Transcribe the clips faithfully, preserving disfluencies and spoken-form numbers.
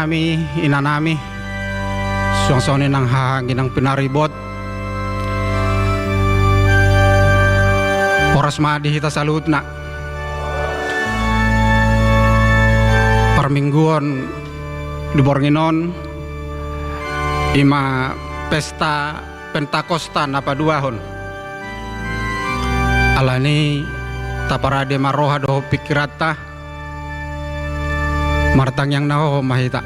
Inanami, suang songon i nang haha inang pinaribot. Horas ma di hita saluhutna. Parmingguon di borngin on, i ma pesta Pentakosta na paduahon. Alani i taparade ma roha dohot pingkiranta, martangiang na hohom ma hita.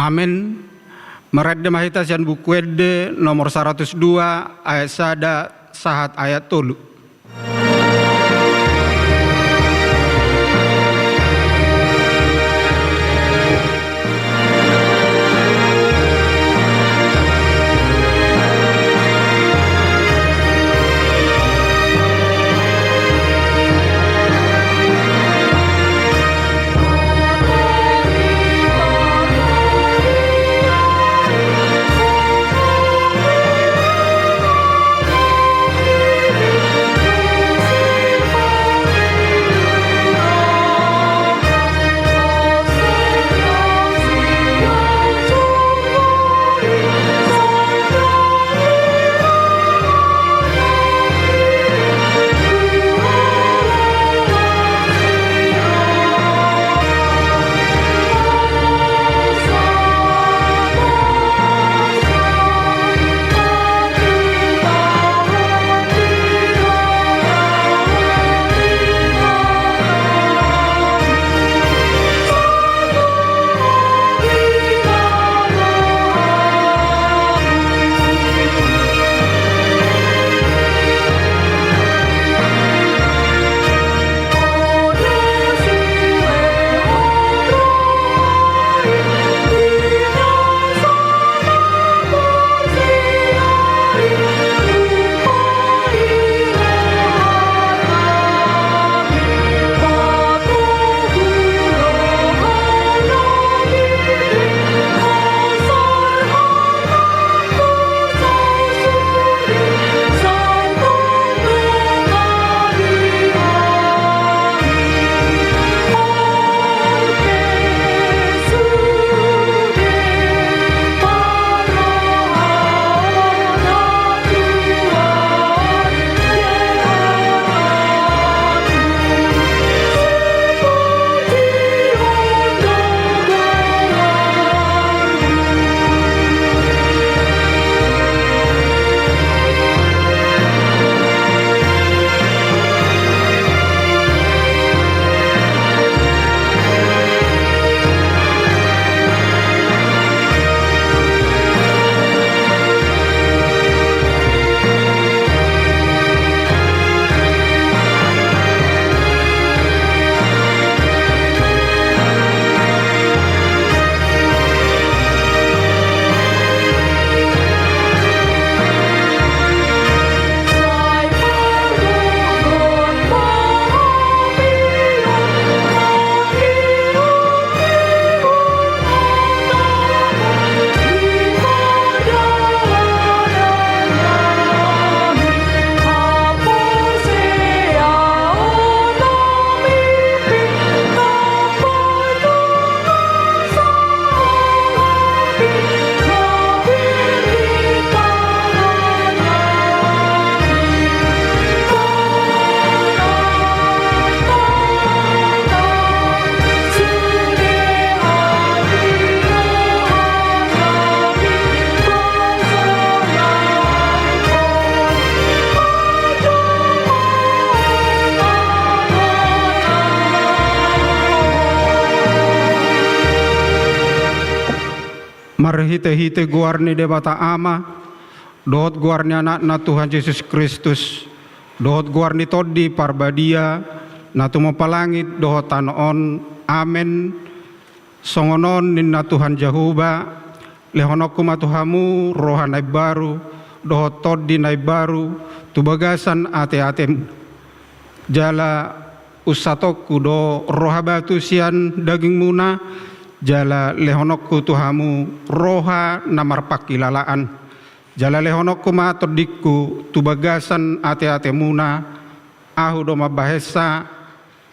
Amen. Marende ma hita sian Buku Ende nomor saratus dua ayat sada sahat ayat tolu. Marhitehite goar ni Debata Ama, dohot goar ni Anakna Tuhan Jesus Kristus, dohot goar ni Tondi Parbadia, na tumompa langit dohot tano on. Amen. Songon on ninna Tuhan Jahowa, Lehononku ma tu hamu roha na imbaru dohot tondi na imbaru tu bagasan ateatem. Jala unsatonku do roha batu sian dagingmuna, jala lehononku tu hamu roha na marpangkilalaan. Jala lehononku ma tondingku tu bagasan ateatemuna, ahu do mambahensa,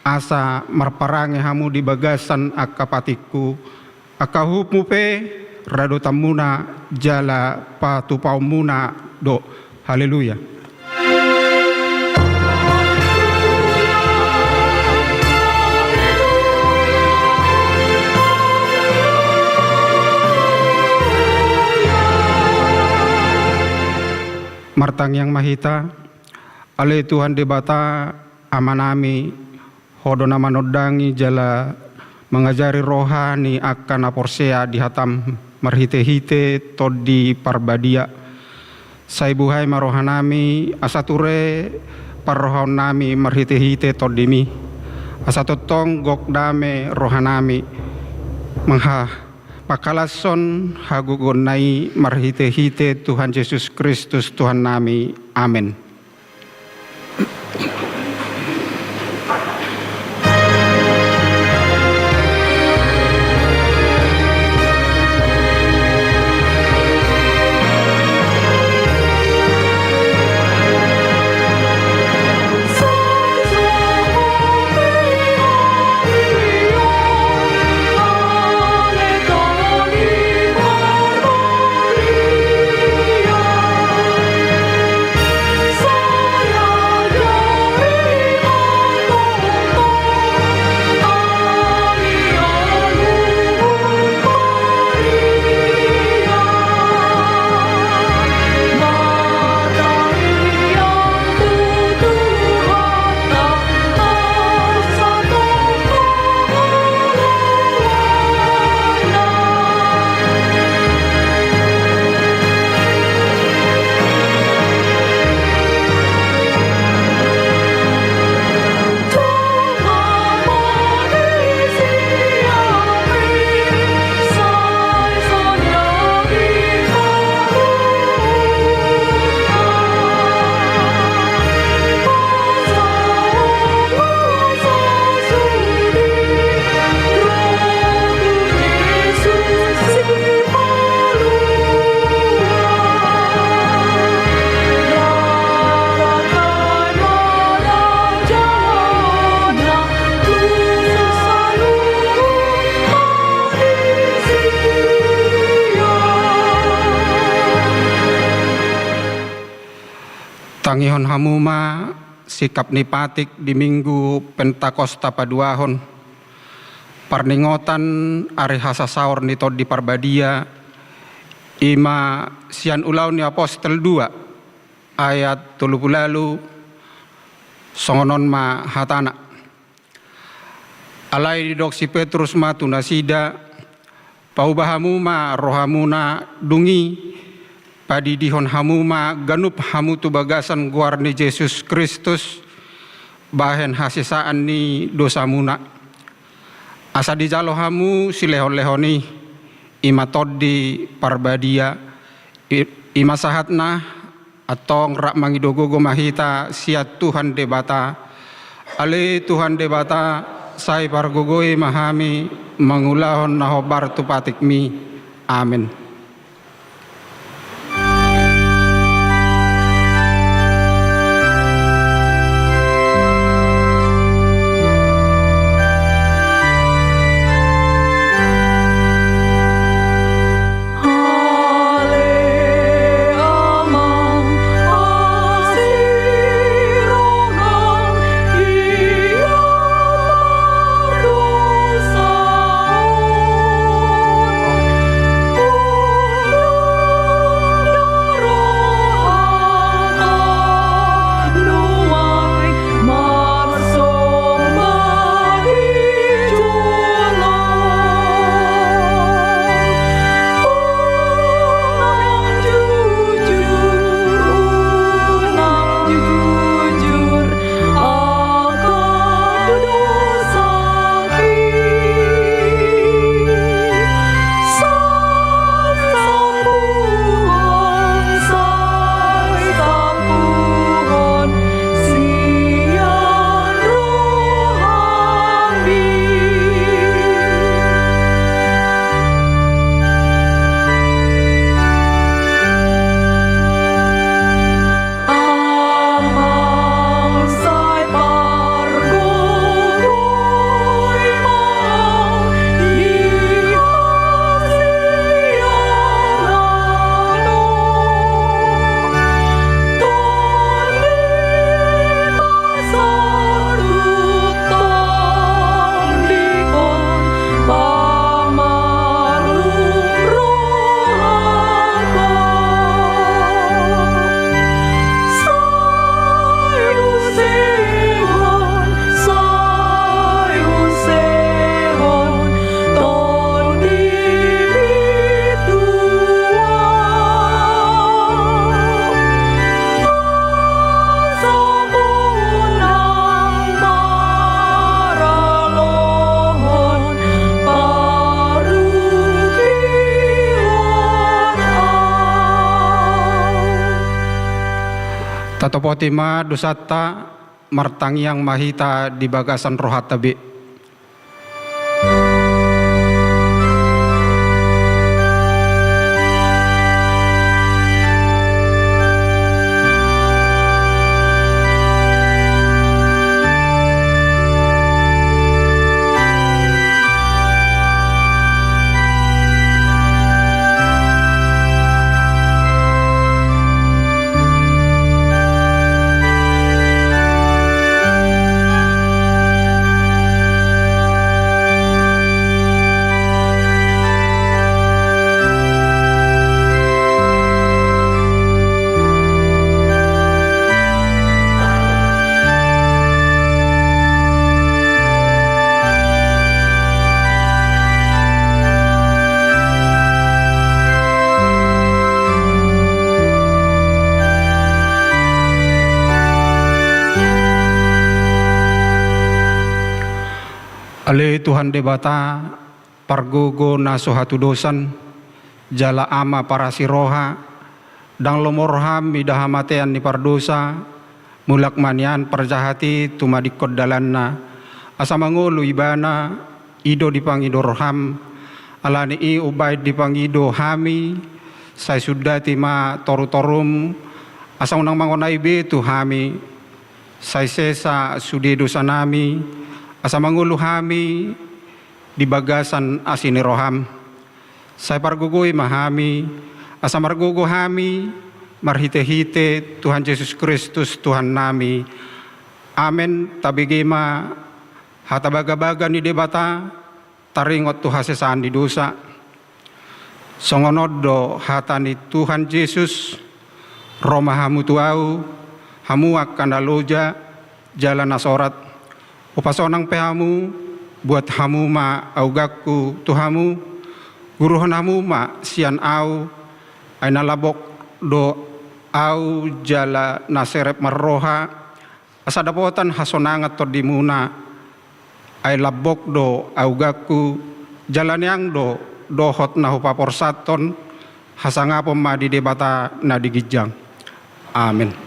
asa marparange hamu di bagasan angka patikku, angka uhummu pe radotanmuna jala patupaonmuna do. Haleluya. Martangiang ma hita. Ale Tuhan Debata, Amanami, Ho do na manondangi jala mangajari roha ni angka na porsea di hatam marhitehite Tondi Parbadia. Sai buhai ma rohanami, asa ture parrohaonnami marhitehite Tondimi. Asa tongtong gok dame rohanami mangha-, manghalashon hagogoonna i marhitehite Tuhan Jesus Kristus Tuhannami. Amen. Tangihon hamu ma sikap ni patik di Minggu Pentakosta paduahon, parningotan ari hasasaor ni Tondi Parbadia, i ma sian Ulaon ni Apostel dua ayat tolu pulu ualu, songon on ma hatana. Alai didok si Petrus ma tu nasida, paubah hamu ma rohamuna, dung i padidihon hamu ma ganup hamu tu bagasan goar ni Jesus Kristus, bahen hasesaan ni dosamuna. Asa dijalo hamu silehonlehon i, i ma Tondi Parbadia, i, i ma sahatna. Antong rap mangido gogo ma hita sian Tuhan Debata. Ale Tuhan Debata, sai pargogoi ma hami mangulahon na hombar tu patikmi. Amen. Tatopoti ma dosanta, martangiang ma hita di bagasan rohanta be. Ale Tuhan Debata, pargogo na so hatudosan, jala Ama parasi roha, ndang lomo roham mida hamatean ni pardosa, mulak ma nian parjahat i tumadingkon dalanna, asa mangolu ibana, i do dipangido roham, ala ni i umbahen dipangido hami, sai sundati ma torutorum, asa unang mangonai be tu hami, sai sesa sude dosanami, asa mangolu hami di bagasan asi ni roham. Sai pargogoi ma hami, asa margogo hami, marhitehite Tuhan Jesus Kristus Tuhannami. Amen. Tabege ma hata bagabaga ni Debata, taringot tu hasesaan ni dosa. Songon on do hata ni Tuhan Jesus, ro ma hamu tu Ahu, hamu angka na loja, jala na sorat. Hupasonang pe hamu, buat hamu ma auganku tu hamu, guruhon hamu ma sian Ahu, ai na lambok do Ahu jala na serep marroha, asa dapotan hasonangan tondimuna, ai lambok do auganku, jala neang do dohot na hupaporsathon, hasangapon ma di Debata na di ginjang. Amen.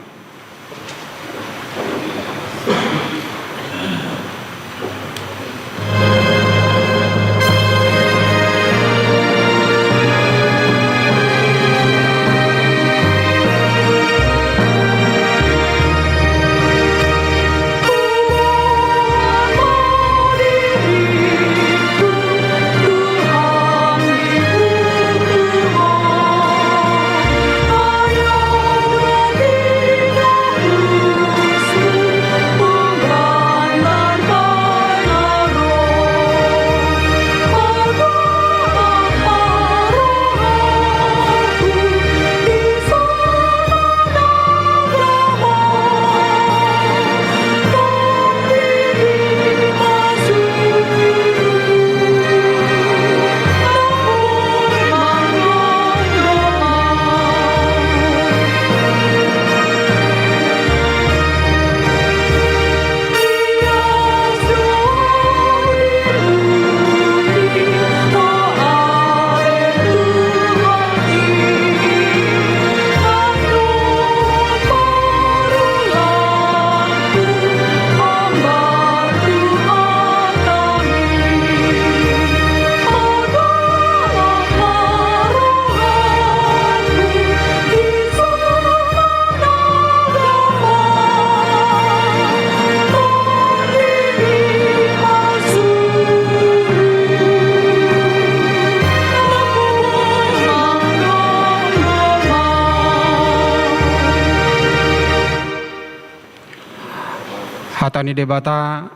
Hata ni Debata,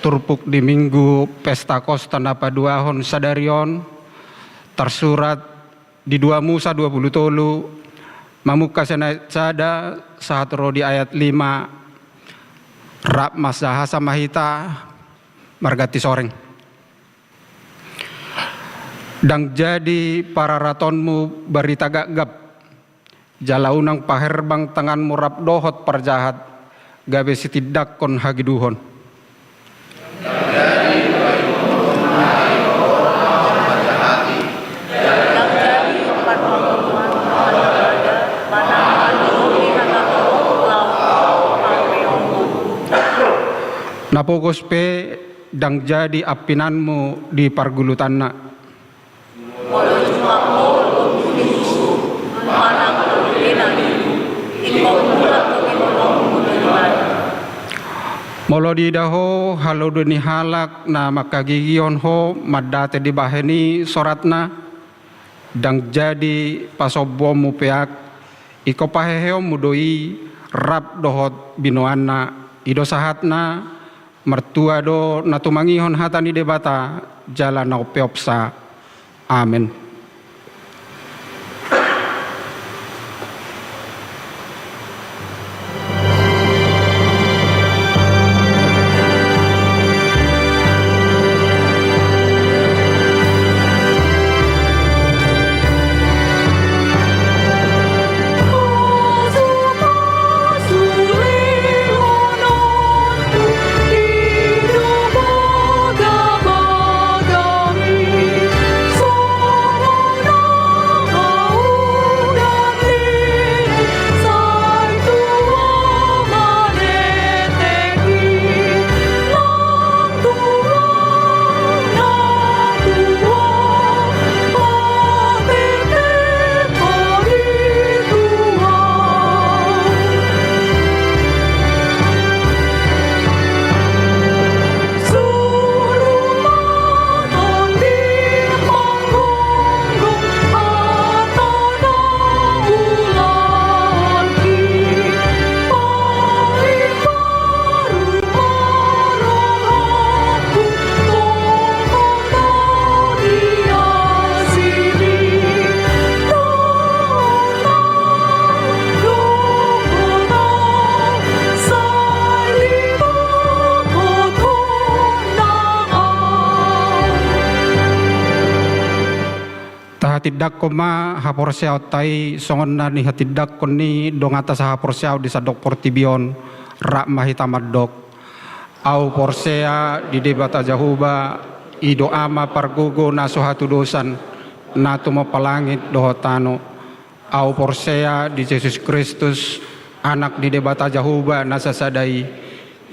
turpuk di Minggu Pesta Kosta na paduahon sadari on, tarsurat di dua Musa dua pulu tolu, mamungka sian ayat sada sahat ro di ayat lima. Rap ma sahasa ma hita marganti soreng. Ndang jadi pararatonmu barita gapgap, jala unang paherbang tanganmu rap dohot parjahat, gabe sitindangkon hagiduhon. Napogos pe ndang jadi ampinanmu di pargulutanna. Molo jumpang ho lombunginmu manang lombunginmu, ingkon mulak ho di holongmu do ibana. Molo diida ho halodo ni halak na mangkagigihon ho mandate dibahen i soratna, ndang jadi pasombuonmu peak, ingkon paheheonmu do i rap dohot binoanna. I do sahatna, martua do na tumangihon hata ni Debata jala na umpeopsa. Amen. Tahatindangkon ma haporseaonta i songon na nihatindangkon ni donganta sahaporseaon di sandok portibi on. Rap ma hita mandok: Ahu porsea di Debata Jahowa, i do Ama pargogo na so hatudosan, na tumompa langit dohot tano. Ahu porsea di Jesus Kristus, Anak ni Debata Jahowa na sasada i,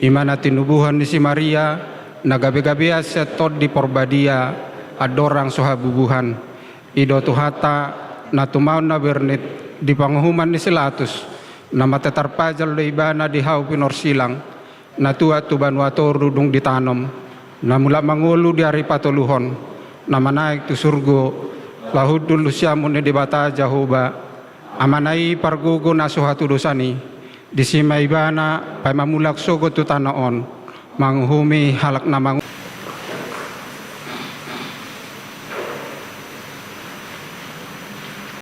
i ma na tinubuhon ni si Maria, na gabegabean sian Tondi Porbadia, andorang so habubuhan. I do Tuhanta, na tumaon na bernit di panguhuman ni si Latus, na mate tarpajal do Ibana di hau pinorsilang, na tuat tu banua toru dung ditanom, na mulak mangolu di ari patoluhon, na manaek tu surgo, laho hundul tu siamun ni Debata Jahowa, Amana i pargogo na so hatudosan i. Disi ma Ibana paima mulak sogot tu tano on, manguhumi halak na mangu-